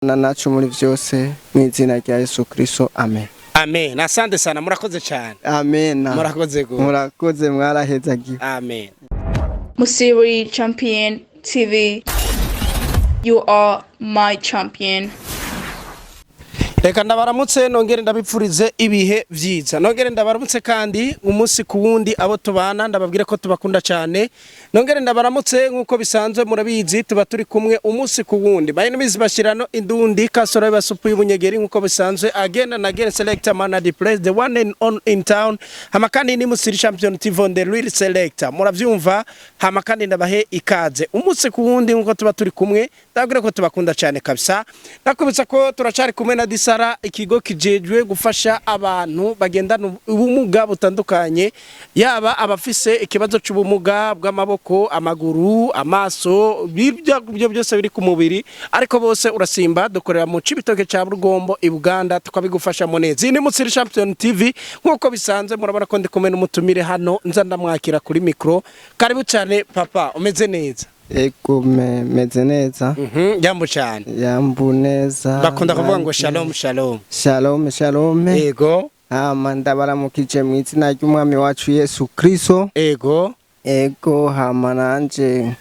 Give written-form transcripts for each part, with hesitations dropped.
Na nacu muri vyose, mu izina rya Yesu Kristo, amen. Amen, asante sana, murakoze cyane. Amen. Murakoze go. Murakoze, mwarahezagiwe. Amen. Musiri Champion TV. You are my champion. Reka ndabaramutse, nongere ndabipfurize ibihe vyiza, nongere ndabaramutse kandi umunsi ku wundi abo tubana, ndababwire ko tubakunda cyane. Nongere ndabaramutse nk'uko bisanzwe, murabizi tuba turi kumwe umunsi ku wundi. My name is Bashirano Indundi Kasoro basupu y'ubunyegeri, nk'uko bisanzwe, again and again, selector man at the place, the one and on in town. Hama kandi ni Musiri Champion TV on the real selector, muravyumva. Hama kandi ndabahe ikaze umunsi ku wundi nk'uko tuba turi kumwe, ndababwire ko tubakunda cyane kabisa. Ndakubitsa ko turacari kumwe na Disara, ikigo kijejwe gufasha abantu bagendana ubumuga butandukanye, yaba abafise ikibazo c'ubumuga bw'amaboko, amaguru, amaso, ibyo byose biri ku mubiri, ariko bose urasimba. Dukorera mu Cibitoke ca Rugombo i Buganda, tukabigufashamo neza. Iyi ni Mutsiri Champion TV nk'uko bisanzwe. Murabona ko ndi kumwe n'umutumire hano, nza ndamwakira kuri micro. Karibu cyane papa, umeze neza? Ego, meze neza. Jambo cyane. Yambu neza. Bakunda kuvuga ngo Nanjye. Shalom shalom. Shalom shalom. Ego. Hama ndabaramukije mu izina ry'umwami wacu Yesu Kristo. Ego. Ego, hama nanje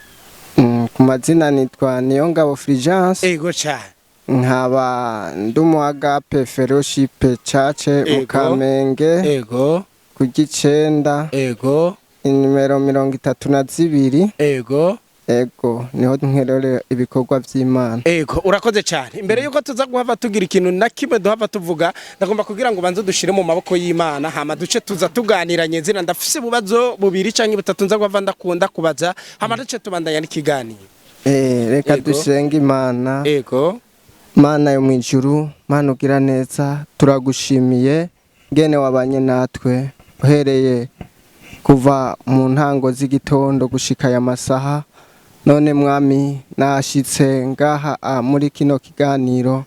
ku mazina nitwa Niyongabo Fulgence. Ego cyane. Nkaba ndi umu Agape Fellowship Church mu Kamenge ku Gicenda, inimero 32. Ego, niho nkerere ibikorwa vy'Imana. Ego, urakoze cyane. Imbere yuko tuza guhava tugira ikintu na kimwe duhava tuvuga, ndagomba kugira ngo banze dushire mu maboko y'Imana, hama duce tuza tuganiranye nzira. Ndafise ububazo bubiri canke butatu nza guhava ndakunda kubaza, hama duce tubandanya n'ikiganiro. Reka dusenge Imana. Ego. Mana yo mw'ijuru, Mana ugira neza, turagushimiye ngene wabanye natwe uhereye kuva mu ntango z'igitondo gushika aya masaha. None Mwami, nashitse ngaha muri kino kiganiro.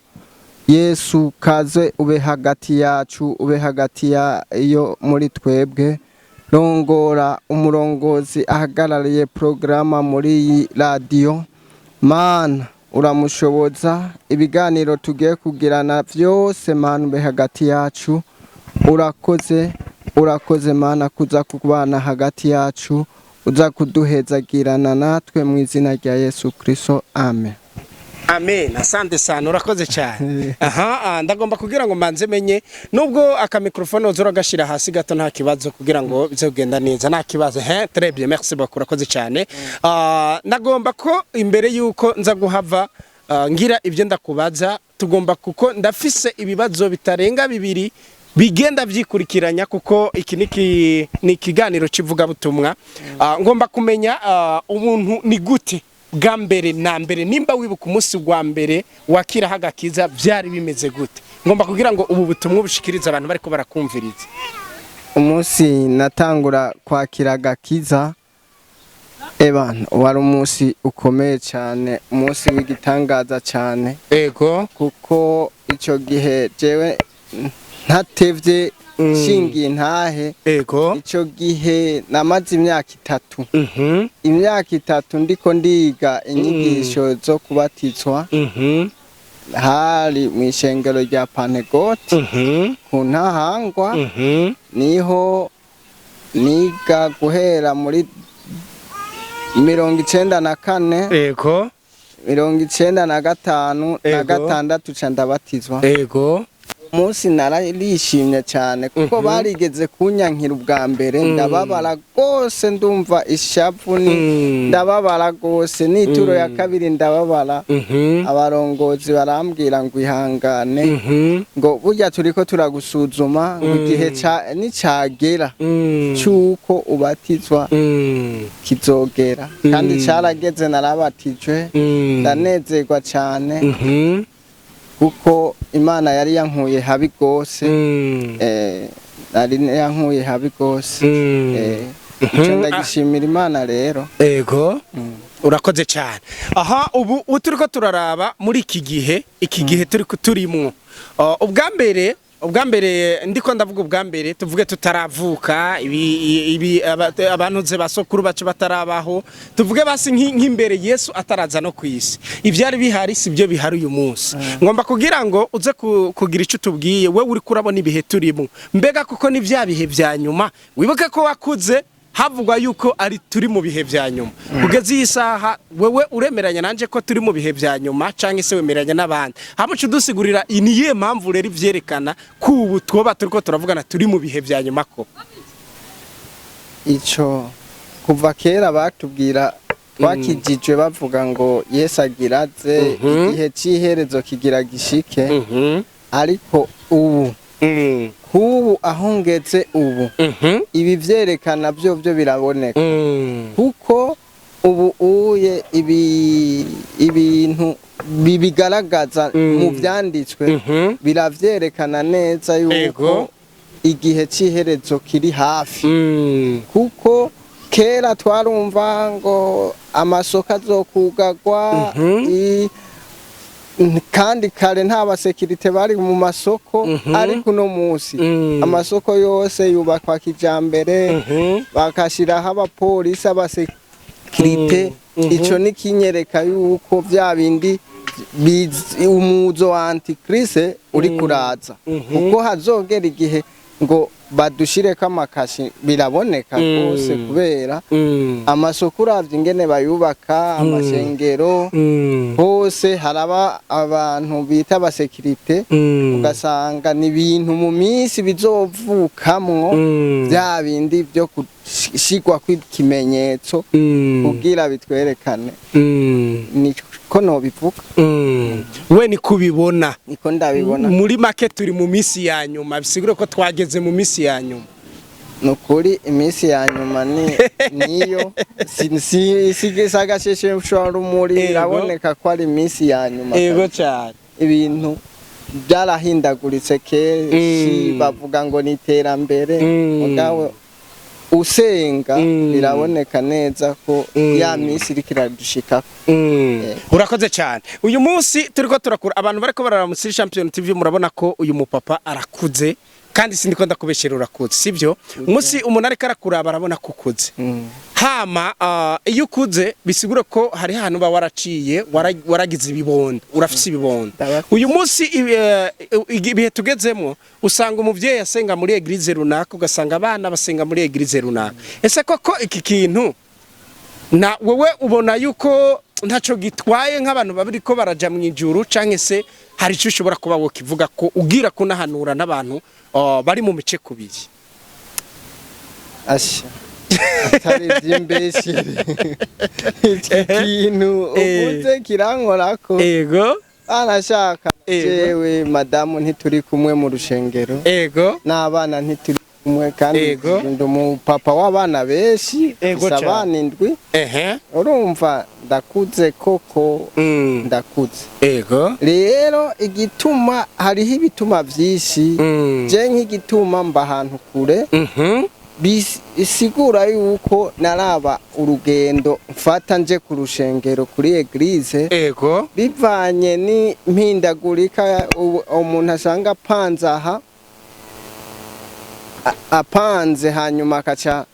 Yesu, kaze ube hagati yacu, ube hagati ya iyo muri twebwe. Rongora umurongozi ahagarariye porogaramu muri iyi radiyo. Mana, uramushoboza ibiganiro tugiye kugirana byose. Mana, ube hagati yacu. Urakoze, urakoze Mana kuza kubana hagati yacu, uza kuduhezagirana natwe, mu izina rya Yesu Kristo, amen. Amen, asante sana, urakoze cyane. Aha, ndagomba kugira ngo mbanze menye nubwo aka microphone uza uragashira hasi gato, nta kibazo, kugira ngo bize kugenda neza, nta kibazo. He, très bien, merci beaucoup, urakoze cyane. Ndagomba ko imbere yuko nza guhava ngira ibyo ndakubaza, tugomba, kuko ndafise ibibazo bitarenga bibiri bigenda byikurikiranya, kuko iki ni ikiganiro kivugabutumwa. Ngomba kumenya umuntu ni gute bwa mbere na mbere, nimba wibuka umunsi wa mbere wakiraho agakiza, byari bimeze gute? Ngomba kugira ngo ubu butumwa bushikirize abantu bariko barakumviriza. Umunsi natangura kwakira agakiza, ebana, wari umunsi ukomeye cyane, umunsi w'igitangaza cyane, kuko icyo gihe jewe ntatevye nshingiye ntahe, icyo gihe namaze imyaka 3, imyaka 3 ndiko ndiga inyigisho zo kubatizwa. Hari mu ishengero rya Pantegote ku Ntahangwa, niho niga guhera muri 94, 95 na 6 ca ndabatizwa. Umunsi narishimye cyane kuko barigeze kunyankira ubwa mbere, ndababara rwose, ndumva ishavu ni ndababara rwose. N'ituro ya kabiri ndababara. Abarongozi barambwira ngo ihangane, ngo burya turiko turagusuzuma, ngo igihe nicagera c'uko ubatizwa kizogera. Kandi carageze, narabatijwe, ndanezerwa cyane kuko Imana yari yankuye habi rwose. Nari yankuye habi rwose. Ico ndagishimira Imana rero. Ego, urakoze cyane. Aha ubu turiko turaraba muri iki gihe, iki gihe turi turimwo, ubwa mbere Ubwa mbere, ndiko ndavuga ubwa mbere, tuvuge tutaravuka, ibi abantu ze basokuru bacu batarabaho, tuvuge basi nk'imbere Yesu ataraza no kwisi, ivyari bihari si byo bihari uyu munsi. Ngomba kugira ngo uze kugira ico tubwiye wewe uri kurabona ibihe turimo. Mbega kuko ni vya bihe vya nyuma? Wibuke ko wakuze havugwa yuko ari turi mu bihe vya nyuma. Kugeza iyi saha, wewe uremeranya nanje ko turi mu bihe vya nyuma, canke se wemeranya n'abandi? Hamwe udusigurira ni iyihe mpamvu rero ivyerekana ko ubu twoba turiko turavugana turi mu bihe vya nyuma ko? Ico kuva kera batubwira, twakijijwe bavuga ngo Yesu agira aze, igihe c'iherezo kigira gishike. Ariko ubu, kubu aho ngeze ubu, ibi vyerekana byo biraboneka, kuko ubu uye ibi ibintu bibigaragaza mu vyanditswe biravyerekana neza yuko igihe c'iherezo kiri hafi, kuko kera twarumva ngo amasoko azokugagwa, kandi kare nta basekirite bari mu masoko, ariko uno munsi amasoko yose yubakwa kijambere, bakashiraho abapolisi, abasekirite. Ico ni kinyereka yuko vya bindi umuzo wa antikrise uri kuraza, kuko hazogera igihe ngo badushireko amakashi. Biraboneka rwose, kubera amasoko uravye ingene bayubaka, amashengero hose haraba abantu bita abasekirite, ugasanga ni ibintu mu minsi bizovukamwo bya bindi byo gushigwa kw'ikimenyetso kugira bitwerekane. Niko nobivuga. We ni kubibona? Niko ndabibona. Muri make, turi mu minsi ya nyuma, bisigure ko twageze mu minsi ya nyuma. Nukuri iminsi ya nyuma ni niyo si rumuri, biraboneka ko ari iminsi ya nyuma. Cyane. Ibintu byarahindaguritse kenshi, bavuga ngo ni iterambere, mugabo usenga biraboneka neza ko ya minsi iriko iradushikako. Urakoze cyane. Uyu munsi turiko turakura abantu bariko barara muri Champion TV, murabona ko uyu mupapa arakuze, kandi sindiko ndakubeshera, urakuze, sibyo? Umunsi umuntu ariko arakuraba arabona ko ukuze. Hama iyo ukuze bisigura ko hari ahantu uba waraciye, waragize ibibondo, urafise ibibondo. Ndabafise. Uyu munsi ibihe tugezemo, usanga umuvyeyi asenga muri église runaka, ugasanga abana basenga muri église runaka. Ese koko iki kintu na wewe ubona yuko ntaco gitwaye nk'abantu babiri ko baraja mu ijuru, canke se hari ico ushobora kuba wokivuga ko ugira kunahanura n'abantu bari mu mice kubiri? Asha, atari ivy'imbeshire, iki kintu uvuze kirankorako. Anashaka jewe madamu ntituri kumwe mu rushengero, n'abana ntituri kumwe, kandi ndi umupapa w'abana benshi, mfise abana 7. Urumva ndakuze koko, ndakuze. Rero igituma, hariho ibituma vyinshi. Je nk'igituma mba ahantu kure, bisigura yuko naraba urugendo mfata nje ku rushengero, kuri église, bivanye n'impindagurika, umuntu asanga apanze aha, apanze, hanyuma akaca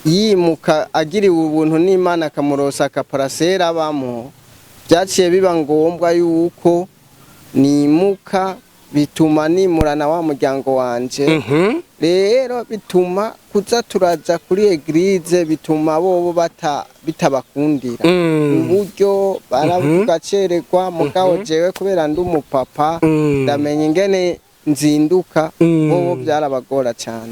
yimuka agiriwe ubuntu n'Imana akamurosa akaparasera abamo. Byaciye biba ngombwa yuko nimuka, bituma nimurana wa muryango wanje. Rero bituma kuza turaja kuri église, bituma bobo bata bitabakundira uburyo baravuga mugabo jewe kubera ndi umupapa, ndamenya ingene nzinduka. Bobo byarabagora cyane,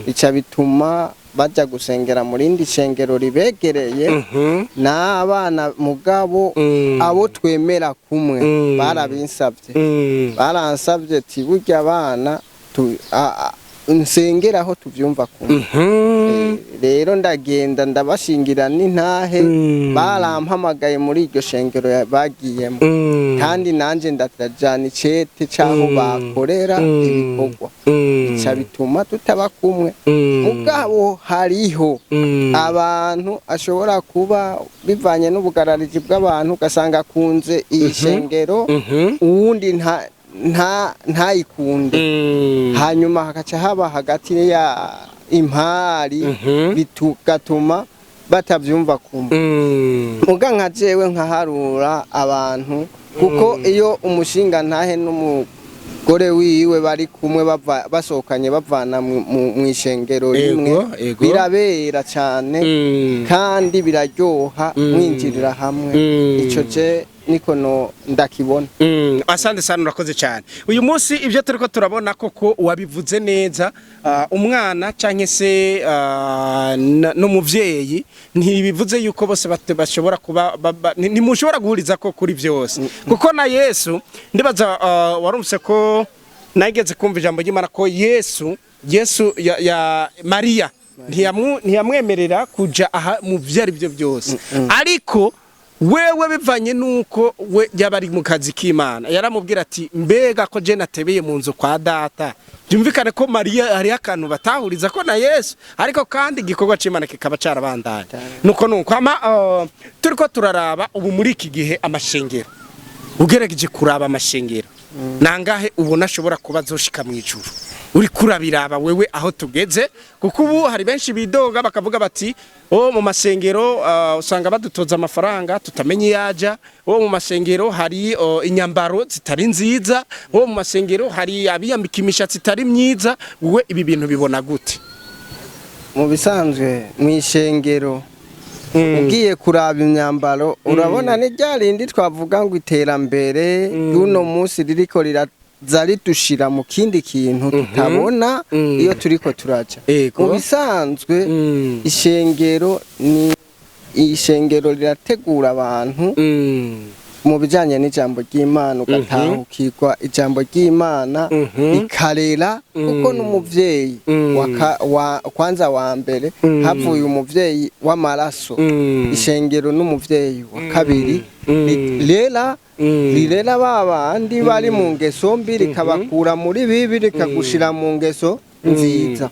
bica bituma baja gusengera mu rindi shengero ribegereye n'abana. Mugabo abo twemera kumwe barabinsabye, baransabye ati burya abana nsengera aho tuvyumva kumwe. Rero ndagenda ndabashingira n'intahe. Barampamagaye muri iryo shengero bagiyemo, kandi nanje ndajana icete c'aho bakorera ibikorwa. Bica bituma tutaba kumwe. Mugabo hariho abantu ashobora kuba bivanye n'ubugarariji bw'abantu, ugasanga akunze iyi shengero, uwundi nta ntayikunde, hanyuma hagaca haba hagati ya impari, bigatuma batavyumva kumwe. Muga nka jewe nkaharura abantu, kuko iyo umushinga ntahe n'umugore wiwe bari kumwe, bava basohokanye, bavana mw'ishengero rimwe, birabera cane kandi biraryoha, mwinjirira hamwe. Ico je niko no ndakibona. Asante sana, urakoze cyane. Uyu munsi ibyo turiko turabona koko wabivuze neza, umwana canke se n'umuvyeyi, ntibivuze yuko bose bashobora kuba ntimushobora guhuriza ko kuri byose, kuko na Yesu ndibaza, warumvise ko nageze kumva ijambo ry'Imana ko Yesu ya Mariya ntiyamwemerera kuja aha mu vyo ari byo byose, ariko wewe bivanye nuko we yaba ari mu kazi k'Imana, yaramubwira ati: "Mbega ko je natebeye mu nzu kwa data?" Byumvikane ko Mariya hariho akantu batahuriza ko na Yesu, ariko kandi igikorwa c'Imana kikaba carabandanye. Nuko ama turiko turaraba ubu muri iki gihe amashengero, ugerageje kuraba amashengero nangahe ubona ashobora kuba azoshika mu ijuru, uri kurabiraba wewe aho tugeze? Kuko ubu hari benshi bidoga bakavuga bati: "Oh, mu masengero usanga badutoza amafaranga tutamenye iyaja. Oh, mu masengero hari inyambaro zitari nziza. Oh, mu masengero hari abiyambika imishatsi itari myiza." Wowe ibi bintu bibona gute? Mu bisanzwe mu ishengero, ugiye kuraba imyambaro, urabona ni rya rindi twavuga ngo iterambere y'uno munsi ririko riraza ridushira mu kindi kintu tutabona iyo turiko turaja. Mu bisanzwe ishengero ni ishengero rirategura abantu mu bijanye n'ijambo ry'Imana, ugatahukirwa ijambo ry'Imana, rikarera, kuko n'umuvyeyi kwanza wa mbere, havuye umuvyeyi w'amaraso, ishengero n'umuvyeyi wa kabiri, rirera, rirera ba bandi bari mu ngeso mbi, rikabakura muri bibi, rikagushira mu ngeso nziza.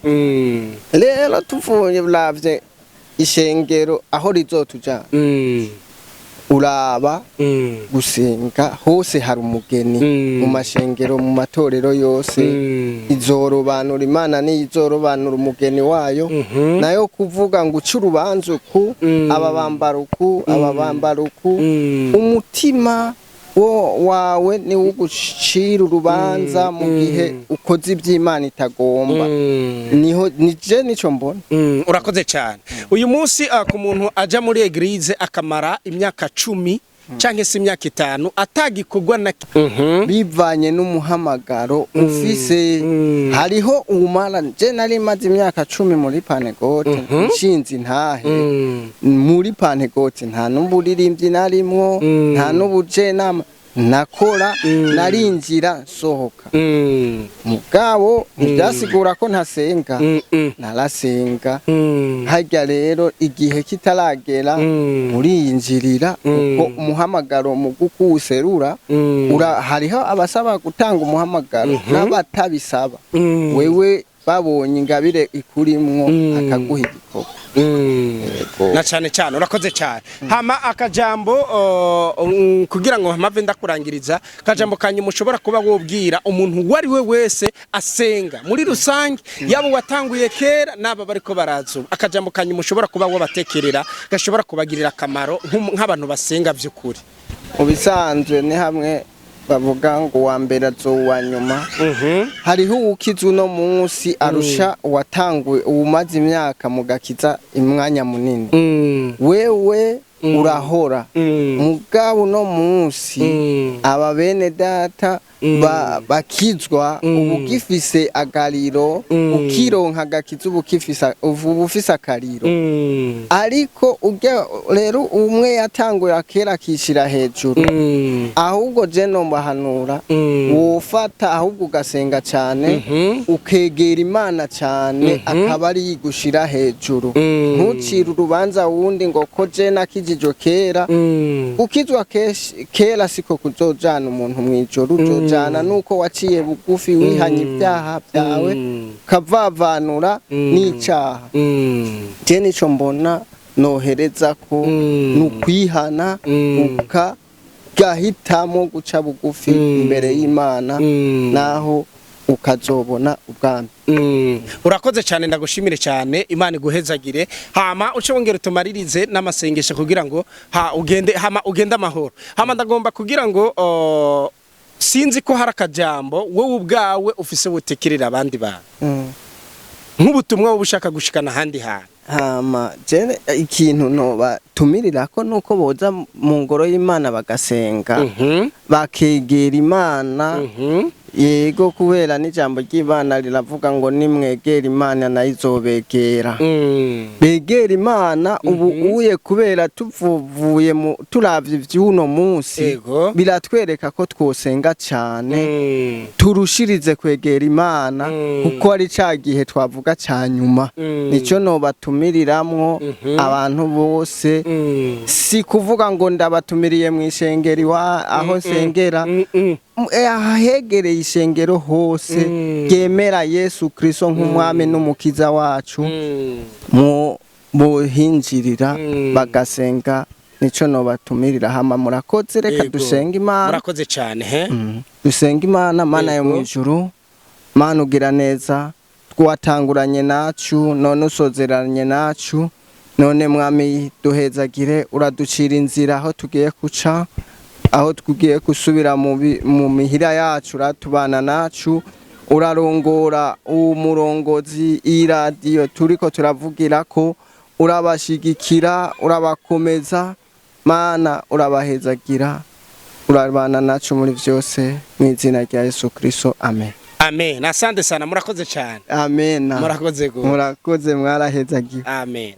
Rero tuvuye uravye ishengero aho rizotujana, uraba gusenga hose hari umugeni, mu mashengero, mu matorero yose, izorobanura. Imana niyo izorobanura umugeni wayo. Nayo kuvuga ngo uce urubanza uku, aba bambara uku, aba bambara uku, umutima wo wawe niwo ugucira urubanza mu gihe ukoze iby'Imana itagomba. Niho nije nico mbona. Urakoze cyane. Uyu munsi ku muntu aja muri église akamara imyaka 10 canke se imyaka 5 atagikorwa na Bivanye n'umuhamagaro ufise. Hariho umara, je nari maze imyaka 10 muri Pentecôte, nshinze intahe muri Pentecôte, nta n'uburirimbyi narimwo, nta n'ubujenama nakora, narinjira nsohoka. Mugabo ntibyasigura ko ntasenga, narasenga. Harya rero igihe kitaragera, murinjirira kuko umuhamagaro mu gukuwuserura ura, hariho abasaba gutanga umuhamagaro n'abatabisaba. Wewe babonye ingabire ikurimwo, akaguha igikorwa. Yego. Na cyane cyane, urakoze cyane. Hama akajambo kugira ngo mpave ndakurangiriza, akajambo kanyuma ushobora kuba wobwira umuntu uwo ari we wese asenga muri rusange, yaba uwatanguye kera n'aba bariko baraza ubu, akajambo kanyuma ushobora kuba wobatekerera gashobora kubagirira akamaro nk'abantu basenga by'ukuri. Mu bisanzwe ni hamwe bavuga ngo uwa mbere azowa nyuma. Hariho uwukiza uno munsi arusha uwatanguye, uwumaze imyaka mu gakiza imwanya munini. Wewe urahora, mugabo uno munsi aba bene data bakizwa ubu ugifise agariro, ukironka agakiza ubu ufise akariro. Ariko urya rero umwe yatanguye kera akishira hejuru, ahubwo je nombahanura wofata ahubwo ugasenga cane, ukegera Imana cane, akaba ari yigushira hejuru. Ntucire urubanza wundi ngo ko je nakijijwe kera. Gukizwa kera siko kuzojana umuntu mw'ijoro, uzojana nuko waciye bugufi, wihanye ibyaha byawe, ukavavanura n'icaha. Je nico mbona nohereza ko ni ukwihana. Ugahitamo guca bugufi imbere y'Imana, naho ukazobona ubwami. Urakoze cyane, ndagushimire cyane, Imana iguhezagire. Hama uce wongera utumaririze n'amasengesho kugira ngo ha ugende, hama ugende amahoro. Hama ndagomba kugira ngo sinzi ko hari akajambo wowe ubwawe ufise butekerera abandi bantu, nk'ubutumwa wowe ushaka gushikana ahandi hantu. Hama je ikintu nobatumirirako nuko boza mu ngoro y'Imana bagasenga, bakegera Imana. Yego, kubera n'ijambo ry'Imana riravuga ngo nimwegera Imana nayo izobegera. Begera Imana ubu uye, kubera tuvuye mu turavye ivy'uno munsi, biratwereka ko twosenga cane, turushirize kwegera Imana, kuko ari ca gihe twavuga ca nyuma. Nico nobatumiriramwo abantu bose. Si kuvuga ngo ndabatumiriye mu ishengero iwa aho nsengera, ahegereye ishengero hose ryemera Yesu Kristo nk'umwami n'umukiza wacu, mu buhinjirira bagasenga. Nico nobatumirira. Hama murakoze, reka dusenga Imana. Murakoze cyane he. Dusenga Imana. Mana yo mw'ijuru, Mana ugira neza, twatanguranye nacu none usozeranye nacu. None Mwami, duhezagire, uraducira inzira aho tugiye guca, aho tugiye gusubira mu mihira yacu. Uratubana nacu, urarongora umurongozi y'iradiyo turiko turavugira ko, urabashigikira, urabakomeza. Mana, urabahezagira, urabana nacu muri byose, mu izina rya Yesu Kristo, amen. Amen, asante sana, murakoze cyane. Amen. Murakoze gose. Murakoze, mwarahezagiwe. Amen.